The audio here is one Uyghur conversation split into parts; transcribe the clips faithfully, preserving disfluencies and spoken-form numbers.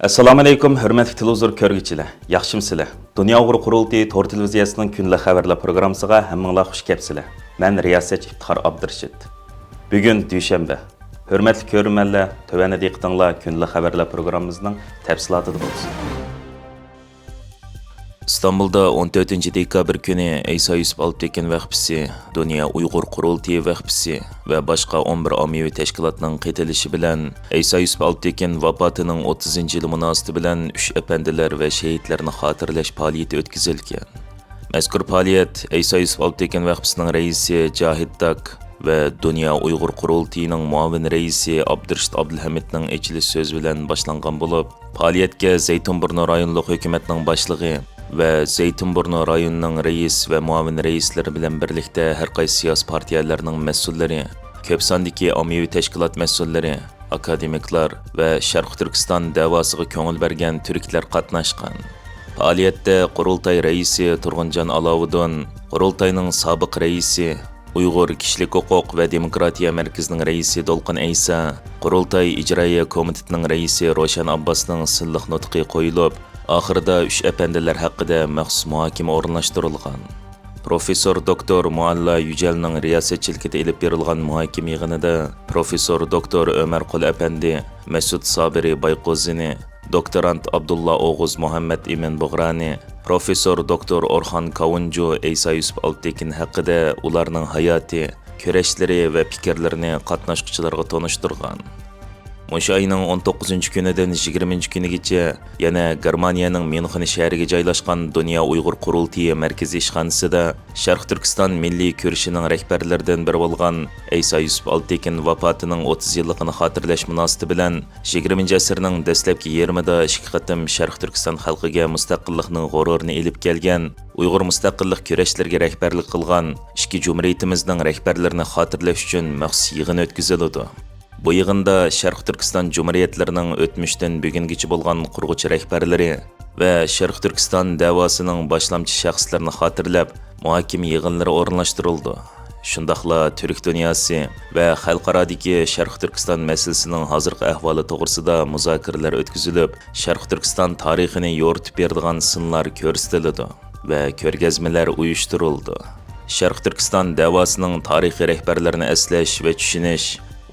ئەسسالامۇئەلەيكۇم، ھۆرمەتلىك تېلېۋىزور كۆرگۈچىلەر، ياخشىمۇسىلەر؟ دۇنيا ئۇيغۇر قۇرۇلتىيى تور تېلېۋىزىيەسىنىڭ كۈندىلىك خەۋەرلەر پروگراممىسىغا ھەممىڭلار خۇش كەپسىلەر. مەن رىياسەتچى ئىپتىخار ئابدۇرېشىت. بۈگۈن دۈشەنبە. ھۆرمەتلىك كۆرۈرمەنلەر، تۆۋەندە دىققىتىڭلار كۈندىلىك خەۋەرلەر پروگراممىمىزنىڭ تەپسىلاتىدا بولسۇن. ئىستانبۇلدا ئون تۆتىنچى دېكابىر كۈنى ئەيسا يۈسۈپ ئالپتېكىن ۋەخپىسى، دۇنيا ئۇيغۇر قۇرۇلتىيى ۋەخپىسى ۋە باشقا ئون بىر ئاممىۋى تەشكىلاتنىڭ قېتىلىشى بىلەن ئەيسا يۈسۈپ ئالپتېكىن ۋاپاتىنىڭ ئوتتۇزىنچى يىلى مۇناسىۋىتى بىلەن ئۈچ ئەپەندىلەر ۋە شېھىتلەرنى خاتىرىلەش پائالىيىتى ئۆتكۈزۈلگەن. مەزكۇر پائالىيەت ئەيسا يۈسۈپ ئالپتېكىن ۋەخپىسىنىڭ رەئىسى جاھىت داك ۋە دۇنيا ئۇيغۇر قۇرۇلتىيىنىڭ مۇئاۋىن رەئىسى ئابدۇرېشىت ئابدۇلھەمىدنىڭ ئېچىلىش سۆزى بىلەن باشلانغان بولۇپ، پائالىيەتكە زەيتۇنبۇرنۇ رايونلۇق ھۆكۈمەتنىڭ باشلىقى ۋە زەيتۇنبۇرنۇ رايونىنىڭ رەئىس ۋە مۇئاۋىن رەئىسلىرى بىلەن بىرلىكتە ھەر قايسى سىياسىي پارتىيەلەرنىڭ مەسئۇللىرى، كۆپ ساندىكى ئاممىۋى تەشكىلات مەسئۇللىرى، ئاكادېمىكلار ۋە شەرقىي تۈركىستان دەۋاسىغا كۆڭۈل بەرگەن تۈركلەر قاتناشقان. پائالىيەتتە قۇرۇلتاي رەئىسى تۇرغۇنجان ئالاۋۇدۇن، قۇرۇلتاينىڭ سابىق رەئىسى، ئۇيغۇر كىشىلىك ھوقۇق ۋە دېموكراتىيە مەركىزىنىڭ رەئىسى دولقۇن ئەيسا، قۇرۇلتاي ئىجرائىيە كومىتېتىنىڭ رەئىسى روشەن ئابباسنىڭ سىنلىق نۇتقى قويۇلۇپ، ئاخىرىدا ئۈچ ئەپەندىلەر ھەققىدە مەخسۇس مۇھاكىمە ئورۇنلاشتۇرۇلغان. پروفېسسور دوكتور مۇئەللا يۈجەلنىڭ رىياسەتچىلىكىدە ئېلىپ بېرىلغان مۇھاكىمە يىغىنىدا پروفېسسور دوكتور ئۆمەر قۇل ئەپەندى، مەسۇت سابىرى بايقوزىنى، دوكتورانت ئابدۇللا ئوغۇز مۇھەممەد ئىمىن بۇغرانى، پروفېسسور دوكتور ئورخان كاۋۇنجۇ ئەيسا يۈسۈپ ئالپتېكىن ھەققىدە ئۇلارنىڭ ھاياتى، كۈرەشلىرى ۋە پىكىرلىرىنى قاتناشقۇچىلارغا تونۇشتۇرغان. مۇشۇ ئاينىڭ ئون توققۇزىنچى كۈنىدىن يىگىرمىنچى كۈنىگىچە يەنە گېرمانىيەنىڭ ميۇنخېن شەھىرىگە جايلاشقان دۇنيا ئۇيغۇر قۇرۇلتىيى مەركىزىي ئىشخانىسىدا شەرقىي تۈركىستان مىللىي كۈرىشىنىڭ رەھبەرلىرىدىن بىرى بولغان ئەيسا يۈسۈپ ئالپتېكىن ۋاپاتىنىڭ ئوتتۇز يىللىقىنى خاتىرىلەش مۇناسىۋىتى بىلەن يىگىرمىنچى ئەسىرنىڭ دەسلەپكى يېرىمىدا ئىككى قېتىم شەرقىي تۈركىستان خەلقىگە مۇستەقىللىقنىڭ غۇرۇرىنى ئېلىپ كەلگەن، ئۇيغۇر مۇستەقىللىق كۈرەشلىرىگە رەھبەرلىك قىلغان ئىككى جۇمھۇرىيىتىمىزنىڭ رەھبەرلىرىنى خاتىرىلەش ئۈچۈن مەخسۇس يىغىن ئۆتكۈزۈلىدۇ. بۇ يىغىندا شەرقىي تۈركىستان جۇمھۇرىيەتلىرىنىڭ ئۆتمۈشتىن بۈگۈنگىچە بولغان قۇرغۇچى رەھبەرلىرى ۋە شەرقىي تۈركىستان دەۋاسىنىڭ باشلامچى شەخسلىرىنى خاتىرىلەپ، مۇھاكىمە يىغىنلىرى ئورۇنلاشتۇرۇلىدۇ. شۇنداقلا تۈرك دۇنياسى ۋە خەلقئارادىكى شەرقىي تۈركىستان مەسىلىسىنىڭ ھازىرقى ئەھۋالى توغرىسىدا مۇزاكىرىلەر ئۆتكۈزۈلۈپ، شەرقىي تۈركىستان تارىخىنى يورۇتۇپ بېرىدىغان سىنلار كۆرسىتىلىدۇ ۋە كۆرگەزمىلەر ئۇيۇشتۇرۇلىدۇ. شەرقىي تۈركىستان دەۋاسىنىڭ تارىخىي رەھبەرلىرىنى ئەسلەش ۋە چۈشىنىش،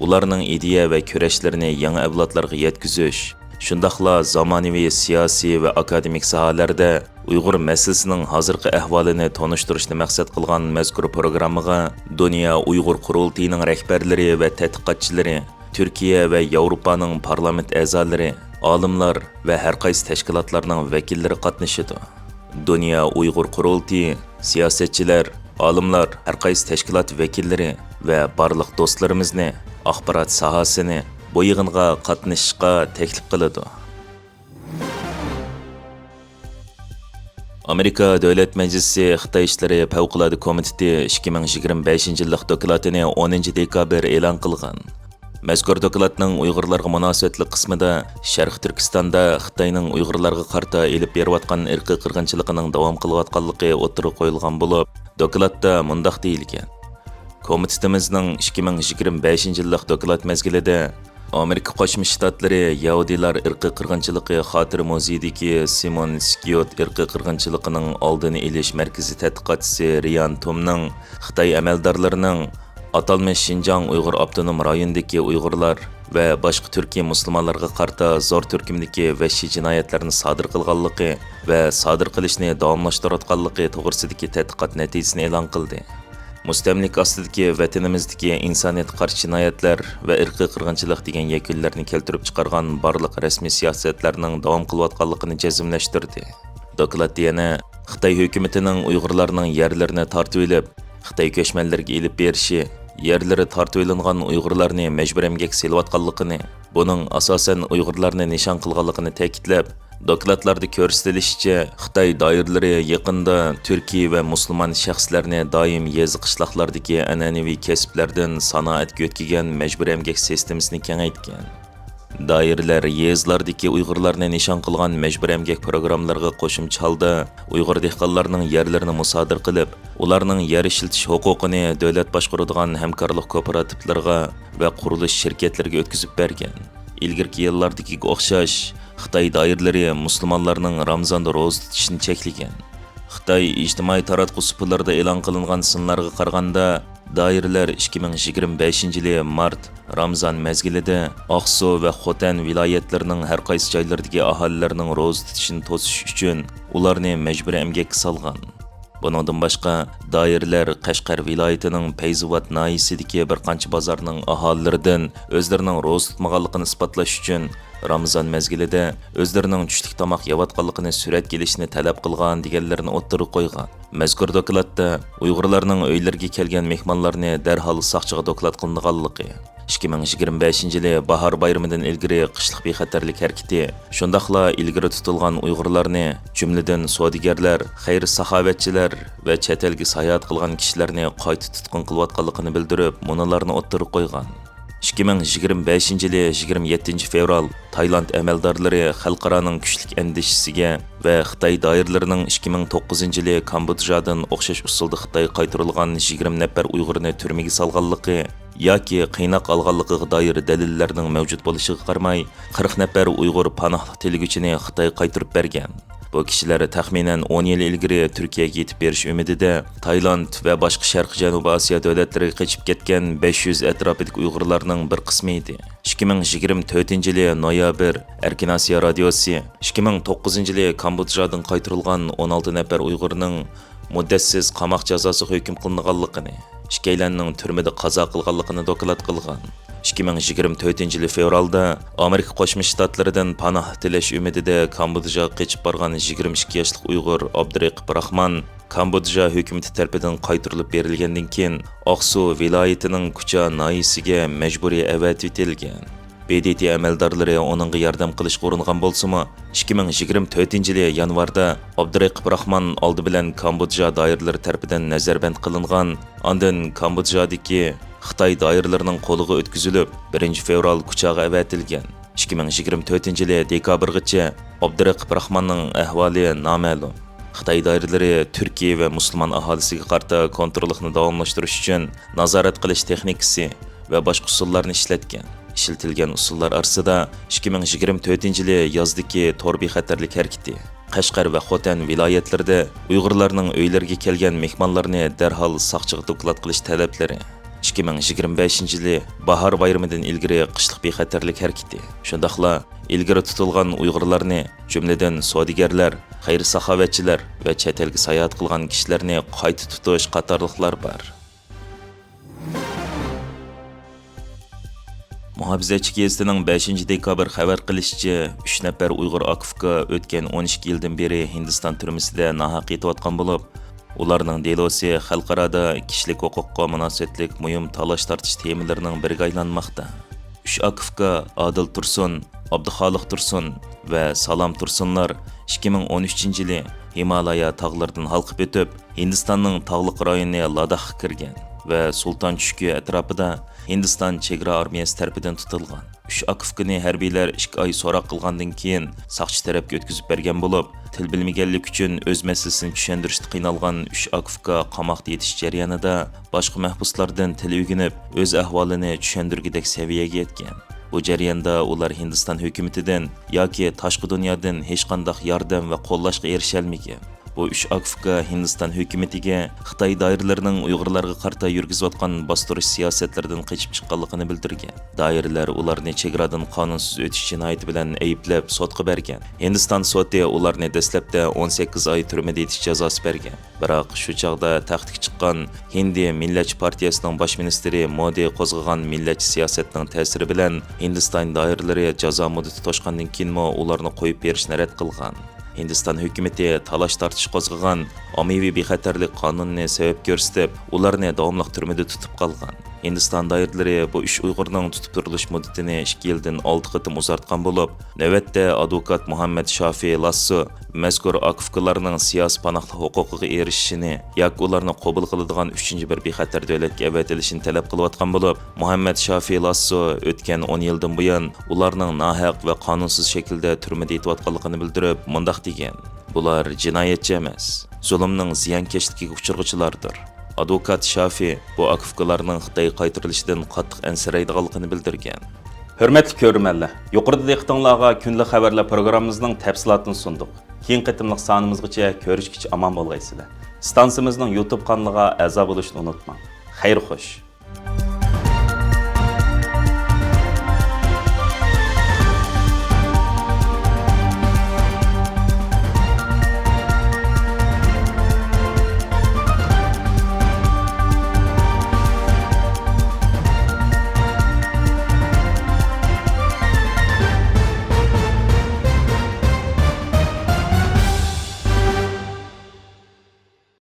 ئۇلارنىڭ ئىدىيە ۋە كۈرەشلىرىنى يېڭى ئەۋلادلارغا يەتكۈزۈش، شۇنداقلا زامانىۋى سىياسىي ۋە ئاكادېمىك ساھەلەردە ئۇيغۇر مەسىلىسىنىڭ ھازىرقى ئەھۋالىنى تونۇشتۇرۇشنى مەقسەت قىلغان مەزكۇر پروگراممىغا دۇنيا ئۇيغۇر قۇرۇلتىيىنىڭ رەھبەرلىرى ۋە تەتقىقاتچىلىرى، تۈركىيە ۋە ياۋروپانىڭ پارلامېنت ئەزالىرى، ئالىملار ۋە ھەر قايسى تەشكىلاتلارنىڭ ۋەكىللىرى قاتنىشىدۇ. دۇنيا ئۇيغۇر قۇرۇلتىيى، سىياسەتچىلەر، ئالىملار، ھەر قايسى تەشكىلات ۋەكىللىرى ۋە بارلىق دوستلىرىمىزنى، ئاخبارات ساھەسىنى بۇ يىغىنغا قاتنىشىشقا تەكلىپ قىلىدۇ. ئامېرىكا دۆلەت مەجلىسى خىتاي ئىشلىرى پەۋقۇلئاددە كومىتېتى ئىككى مىڭ يىگىرمە بەشىنچى يىللىق دوكلاتىنى ئونىنچى دېكابىر ئېلان قىلغان. مەزكۇر دوكلاتنىڭ ئۇيغۇرلارغا مۇناسىۋەتلىك قىسمىدا شەرقىي تۈركىستاندا خىتاينىڭ ئۇيغۇرلارغا قارىتا ئېلىپ بېرىۋاتقان ئىرقىي قىرغىنچىلىقىنىڭ داۋام قىلىۋاتقانلىقى ئوتتۇرىغا قويۇلغان بولۇپ، دوكلاتتا مۇنداق دېيىلگەن: كومىتېتىمىزنىڭ ئىككى مىڭ يىگىرمە بەشىنچى يىللىق دوكلات مەزگىلىدە ئامېرىكا قوشما شتاتلىرى يەھۇدىيلار ئىرقىي قىرغىنچىلىقى خاتىرە مۇزېيىدىكى سىمون سكيوت ئىرقىي قىرغىنچىلىقىنىڭ ئالدىنى ئېلىش مەركىزى تەتقىقاتچىسى رىيان تۇمنىڭ خىتاي ئەمەلدارلىرىنىڭ ئاتالمىش شىنجاڭ ئۇيغۇر ئاپتونوم رايونىدىكى ئۇيغۇرلار ۋە باشقا تۈركىي مۇسۇلمانلارغا قارىتا زور تۈركۈمدىكى ۋەھشىي جىنايەتلەرنى سادىر قىلغانلىقى ۋە سادىر قىلىشنى داۋاملاشتۇرۇۋاتقانلىقى توغرىسىدىكى تەتقىقات نەتىجىسىنى ئېلان قىلدى. مۇستەملىكە ئاستىدىكى ۋەتىنىمىزدىكى ئىنسانىيەتكە قارشى جىنايەتلەر ۋە ئىرقىي قىرغىنچىلىق دېگەن يەكۈنلەرنى كەلتۈرۈپ چىقارغان بارلىق رەسمىي سىياسەتلەرنىڭ داۋام قىلىۋاتقانلىقىنى جەزملەشتۈردى. دوكلاتتا يەنە خىتاي ھۆكۈمىتىنىڭ ئۇيغۇرلارنىڭ يەرلىرىنى تارتىۋېلىپ، خىتاي كۆچمەنلىرىگە ئېلىپ بېرىشى، يەرلىرى تارتىۋېلىنغان ئۇيغۇرلارنى مەجبۇرىي ئەمگەككە سېلىۋاتقانلىقىنى، بۇنىڭ ئاساسەن ئۇيغۇرلارنى نىشان قىلغانلىقىنى تەكىتلەپ، دوكلاتلاردا كۆرسىتىلىشىچە، خىتاي دائىرىلىرى يېقىندا تۈركىي ۋە مۇسۇلمان شەخسلەرنى دائىم يېزا-قىشلاقلاردىكى ئەنئەنىۋى كەسىپلەردىن سانائەتكە ئۆتكۈزگەن مەجبۇرىي ئەمگەك سىستېمىسىنى كېڭەيتكەن. دائىرىلەر يېزىلاردىكى ئۇيغۇرلارنى نىشان قىلغان مەجبۇرىي ئەمگەك پروگراممىلىرىغا قوشۇمچە ھالدا ئۇيغۇر دېھقانلارنىڭ يەرلىرىنى مۇسادىرە قىلىپ، ئۇلارنىڭ يەر ئىشلىتىش ھوقۇقىنى دۆلەت باشقۇرىدىغان ھەمكارلىق كوپىراتىپلىرىغا ۋە قۇرۇلۇش شىركەتلىرىگە ئۆتكۈزۈپ بەرگەن. ئىلگىرىكى يىللاردىكىگە ئوخشاش، خىتاي دائىرىلىرى مۇسۇلمانلارنىڭ رامىزاندا روزا تۇتۇشىنى چەكلىگەن. خىتاي ئىجتىمائىي تاراتقۇ سۇپىلىرىدا ئېلان قىلىنغان سانلارغا قارىغاندا، دائىرىلەر ئىككى مىڭ يىگىرمە بەشىنچى يىلى مارت، رامىزان مەزگىلىدە ئاقسۇ ۋە خوتەن ۋىلايەتلىرىنىڭ ھەر قايسى جايلىرىدىكى ئاھالىلەرنىڭ روزا تۇتۇشىنى توسۇش ئۈچۈن ئۇلارنى مەجبۇرىي ئەمگەككە سالغان. بۇنىڭدىن باشقا، دائىرىلەر قەشقەر ۋىلايىتىنىڭ پەيزىۋات ناھىيىسىدىكى بىر قانچە بازارنىڭ ئاھالىلىرىدىن ئۆزلىرىنىڭ روزا تۇتمىغانلىقىنى ئىسپاتلاش ئۈچۈن، رامىزان مەزگىلىدە ئۆزلىرىنىڭ چۈشلۈك تاماق يەۋاتقانلىقىنى سۈرەتكە ئېلىشنى تەلەپ قىلغان دېگەنلىرىنى ئوتتۇرىغا قويغان. مەزكۇر دوكلاتتا ئۇيغۇرلارنىڭ ئۆيلىرىگە كەلگەن مېھمانلارنى دەرھال ساقچىغا دوكلات قىلىنغانلىقى، ئىككى مىڭ يىگىرمە بەشىنچى يىلى باھار بايرىمىدىن ئىلگىرى قىشلىق بىخەتەرلىك ھەرىكىتى، شۇنداقلا ئىلگىرى تۇتۇلغان ئۇيغۇرلارنى، جۈملىدىن سودىگەرلەر، خەير-ساخاۋەتچىلەر ۋە چەت ئەلگە ساياھەت قىلغان كىشىلەرنى قايتا تۇتقۇن قىلىۋاتقانلىقىنى بىلدۈرۈپ، مۇنۇلارنى ئوتتۇرىغا قويغان. ئىككى مىڭ يىگىرمە بەشىنچى يىلى يىگىرمە يەتتىنچى فېۋرال تايلاند ئەمەلدارلىرى خەلقئارانىڭ كۈچلۈك ئەندىشىسىگە ۋە خىتاي دائىرىلىرىنىڭ ئىككى مىڭ توققۇزىنچى يىلى كامبودژادىن ئوخشاش ئۇسۇلدا خىتايغا قايتۇرۇلغان يىگىرمە نەپەر ئۇيغۇرنى تۈرمىگە سالغانلىقى ياكى قىيناق ئالغانلىقىغا دائىر دەلىللەرنىڭ مەۋجۇت بولۇشىغا قارىماي، قىرىق نەپەر ئۇيغۇر پاناھلىق تىلىگۈچىنى خىتايغا قايتۇرۇپ بەرگەن. بۇ كىشىلەر تەخمىنەن ئون يىل ئىلگىرى تۈركىيەگە يېتىپ بېرىش ئۈمىدىدە تايلاند ۋە باشقا شەرقىي جەنۇبىي ئاسىيا دۆلەتلىرىگە قېچىپ كەتكەن بەش يۈز ئەتراپىدىكى ئۇيغۇرلارنىڭ بىر قىسمى ئىدى. ئىككى مىڭ يىگىرمە تۆتىنچى يىلى نويابىر، ئەركىن ئاسىيا رادىيوسى ئىككى مىڭ توققۇزىنچى يىلى كامبودژادىن قايتۇرۇلغان ئون ئالتە نەپەر ئۇيغۇرنىڭ مۇددەتسىز قاماق جازاسىغا ھۆكۈم قىلىنغانلىقىنى، ئىككىيلەننىڭ تۈرمىدە قازا قىلغانلىقىنى دوكلات قىلغان. ئىككى مىڭ يىگىرمە تۆتىنچى يىلى فېۋرالدا ئامېرىكا قوشما شتاتلىرىدىن پاناھ تىلەش ئۈمىدىدە كامبودژاغا قېچىپ بارغان يىگىرمە ئىككى ياشلىق ئۇيغۇر ئابدۇرېقىپ راخمان كامبودژا ھۆكۈمىتى تەرىپىدىن قايتۇرۇلۇپ بېرىلگەندىن كېيىن، ئاقسۇ ۋىلايىتىنىڭ كۇچا ناھىيىسىگە مەجبۇرىي ئەۋەتىۋېتىلگەن. ب د ت ئەمەلدارلىرى ئۇنىڭغا ياردەم قىلىشقا ئۇرۇنغان بولسىمۇ، ئىككى مىڭ يىگىرمە تۆتىنچى يىلى يانۋاردا ئابدۇرېقىپ راخمان ئالدى بىلەن كامبودژا دائىرىلىرى تەرىپىدىن نەزەربەند قىلىنغان، ئاندىن كامبودژادىكى خىتاي دائىرىلىرىنىڭ قولىغا ئۆتكۈزۈلۈپ، بىرىنچى فېۋرال كۇچاغا ئەۋەتىلگەن. ئىككى مىڭ يىگىرمە تۆتىنچى يىلى دېكابىرغىچە ئابدۇرېقىپ راخماننىڭ ئەھۋالى نامەلۇم. خىتاي دائىرىلىرى تۈركىي ۋە مۇسۇلمان ئاھالىسىگە قارىتا كونتروللۇقنى داۋاملاشتۇرۇش ئۈچۈن نازارەت قىلىش تېخنىكىسى ۋە باشقا ئۇسۇللارنى ئىشلەتكەن. ئىشلىتىلگەن ئۇسۇللار ئارىسىدا ئىككى مىڭ يىگىرمە تۆتىنچى يىلى يازدىكى تور بىخەتەرلىك ھەرىكىتى، قەشقەر ۋە خوتەن ۋىلايەتلىرىدە ئۇيغۇرلارنىڭ ئۆيلىرىگە كەلگەن مېھمانلارنى دەرھال ساقچىغا دوكلات قىلىش تەلەپلىرى، ئىككى مىڭ يىگىرمە بەشىنچى يىلى باھار بايرىمىدىن ئىلگىرى قىشلىق بىخەتەرلىك ھەرىكىتى، شۇنداقلا ئىلگىرى تۇتۇلغان ئۇيغۇرلارنى، جۈملىدىن سودىگەرلەر، خەير-ساخاۋەتچىلەر ۋە چەت ئەلگە ساياھەت قىلغان كىشىلەرنى قايتا تۇتۇش قاتارلىقلار بار. مۇھاپىزەتچى گېزىتىنىڭ بەشىنچى دېكابىر خەۋەر قىلىشىچە، ئۈچ نەپەر ئۇيغۇر ئاكا-ئۇكا ئۆتكەن ئون ئىككى يىلدىن بېرى ھىندىستان تۈرمىسىدە ناھەق يېتىۋاتقان بولۇپ، ئۇلارنىڭ دېلوسى خەلقئارادا كىشىلىك ھوقۇققا مۇناسىۋەتلىك مۇھىم تالاش-تارتىش تېمىلىرىنىڭ بىرىگە ئايلانماقتا. ئۈچ ئاكا-ئۇكا ئادىل تۇرسۇن، ئابدۇخالىق تۇرسۇن ۋە سالام تۇرسۇنلار ئىككى مىڭ ئون ئۈچىنچى يىلى ھىمالايا تاغلىرىدىن ھالقىپ ئۆتۈپ، ھىندىستاننىڭ تاغلىق رايونى لاداخقا كىرگەن ۋە سۇلتان چۈشكى ئەتراپىدا ھىندىستان چېگرا ئارمىيەسى تەرىپىدىن تۇتۇلغان. ئۈچ ئاكا-ئۇكىنى ھەربىيلەر ئىككى ئاي سوراق قىلغاندىن كېيىن، ساقچى تەرەپكە ئۆتكۈزۈپ بەرگەن بولۇپ، تىل بىلمىگەنلىكى ئۈچۈن ئۆز مەسىلىسىنى چۈشەندۈرۈشتە قىينالغان ئۈچ ئاكا-ئۇكا قاماقتا يېتىش جەريانىدا باشقا مەھبۇسلاردىن تىل ئۆگىنىپ، ئۆز ئەھۋالىنى چۈشەندۈرگۈدەك سەۋىيەگە يەتكەن. بۇ جەرياندا ئۇلار ھىندىستان ھۆكۈمىتىدىن ياكى تاشقى دۇنيادىن ھېچقانداق ياردەم ۋە قوللاشقا ئېرىشەلمىگەن. بۇ ئۈچ ئاكا-ئۇكا ھىندىستان ھۆكۈمىتىگە خىتاي دائىرىلىرىنىڭ ئۇيغۇرلارغا قارىتا يۈرگۈزۈۋاتقان باستۇرۇش سىياسەتلىرىدىن قېچىپ چىققانلىقىنى بىلدۈرگەن. دائىرىلەر ئۇلارنى چېگرادىن قانۇنسىز ئۆتۈش جىنايىتى بىلەن ئەيىبلەپ سوتقا بەرگەن. ھىندىستان سوتى ئۇلارنى دەسلەپتە ئون سەككىز ئاي تۈرمىدە يېتىش جازاسى بەرگەن. بىراق شۇ چاغدا تەختكە چىققان ھىندى مىللەتچى پارتىيەسىنىڭ باش مىنىستىرى مودى قوزغىغان مىللەتچى سىياسەتنىڭ تەسىرى بىلەن ھىندىستان دائىرىلىرى جازا مۇددىتى توشقاندىن كېيىنمۇ ئۇلارنى قويۇپ بېرىشنى رەت قىلغان. ھىندىستان ھۆكۈمىتى تالاش-تارتىش قوزغىغان ئاممىۋى بىخەتەرلىك قانۇنىنى سەۋەب كۆرسىتىپ، ئۇلارنى داۋاملىق تۈرمىدە تۇتۇپ قالغان. ھىندىستان دائىرىلىرى بۇ ئۈچ ئۇيغۇرنىڭ تۇتۇپ تۇرۇلۇش مۇددىتىنى ئىككى يىلدىن ئالتە قېتىم ئۇزارتقان بولۇپ، نۆۋەتتە ئادۋوكات مۇھەممەد شافىي لاسسو مەزكۇر ئاكا-ئۇكىلارنىڭ سىياسىي پاناھلىق ھوقۇقىغا ئېرىشىشىنى ياكى ئۇلارنى قوبۇل قىلىدىغان ئۈچىنچى بىر بىخەتەر دۆلەتكە ئەۋەتىلىشىنى تەلەپ قىلىۋاتقان بولۇپ، مۇھەممەد شافىي لاسسو ئۆتكەن ئون يىلدىن بۇيان ئۇلارنىڭ ناھەق ۋە قانۇنسىز شەكىلدە تۈرمىدە يېتىۋاتقانلىقىنى بىلدۈرۈپ، مۇنداق دېگەن: «بۇلار جىنايەتچى ئەمەس، زۇلۇمنىڭ زىيانكەشلىكىگە ئۇچرىغۇچىلاردۇر.» ئادۋوكات شافىي بۇ ئاكا-ئۇكىلارنىڭ خىتايغا قايتۇرۇلۇشىدىن قاتتىق ئەنسىرەيدىغانلىقىنى بىلدۈرگەن. ھۆرمەتلىك كۆرۈرمەنلەر، يۇقىرىدا دىققىتىڭلارغا كۈندىلىك خەۋەرلەر پروگراممىمىزنىڭ تەپسىلاتىنى سۇندۇق. كېيىنكى قېتىملىق سانىمىزغىچە كۆرۈشكىچە ئامان بولغايسىلەر. ئىستانسىمىزنىڭ يۇتۇب قانىلىغا ئەزا بولۇشنى ئۇنتۇماڭ. خەير خوش.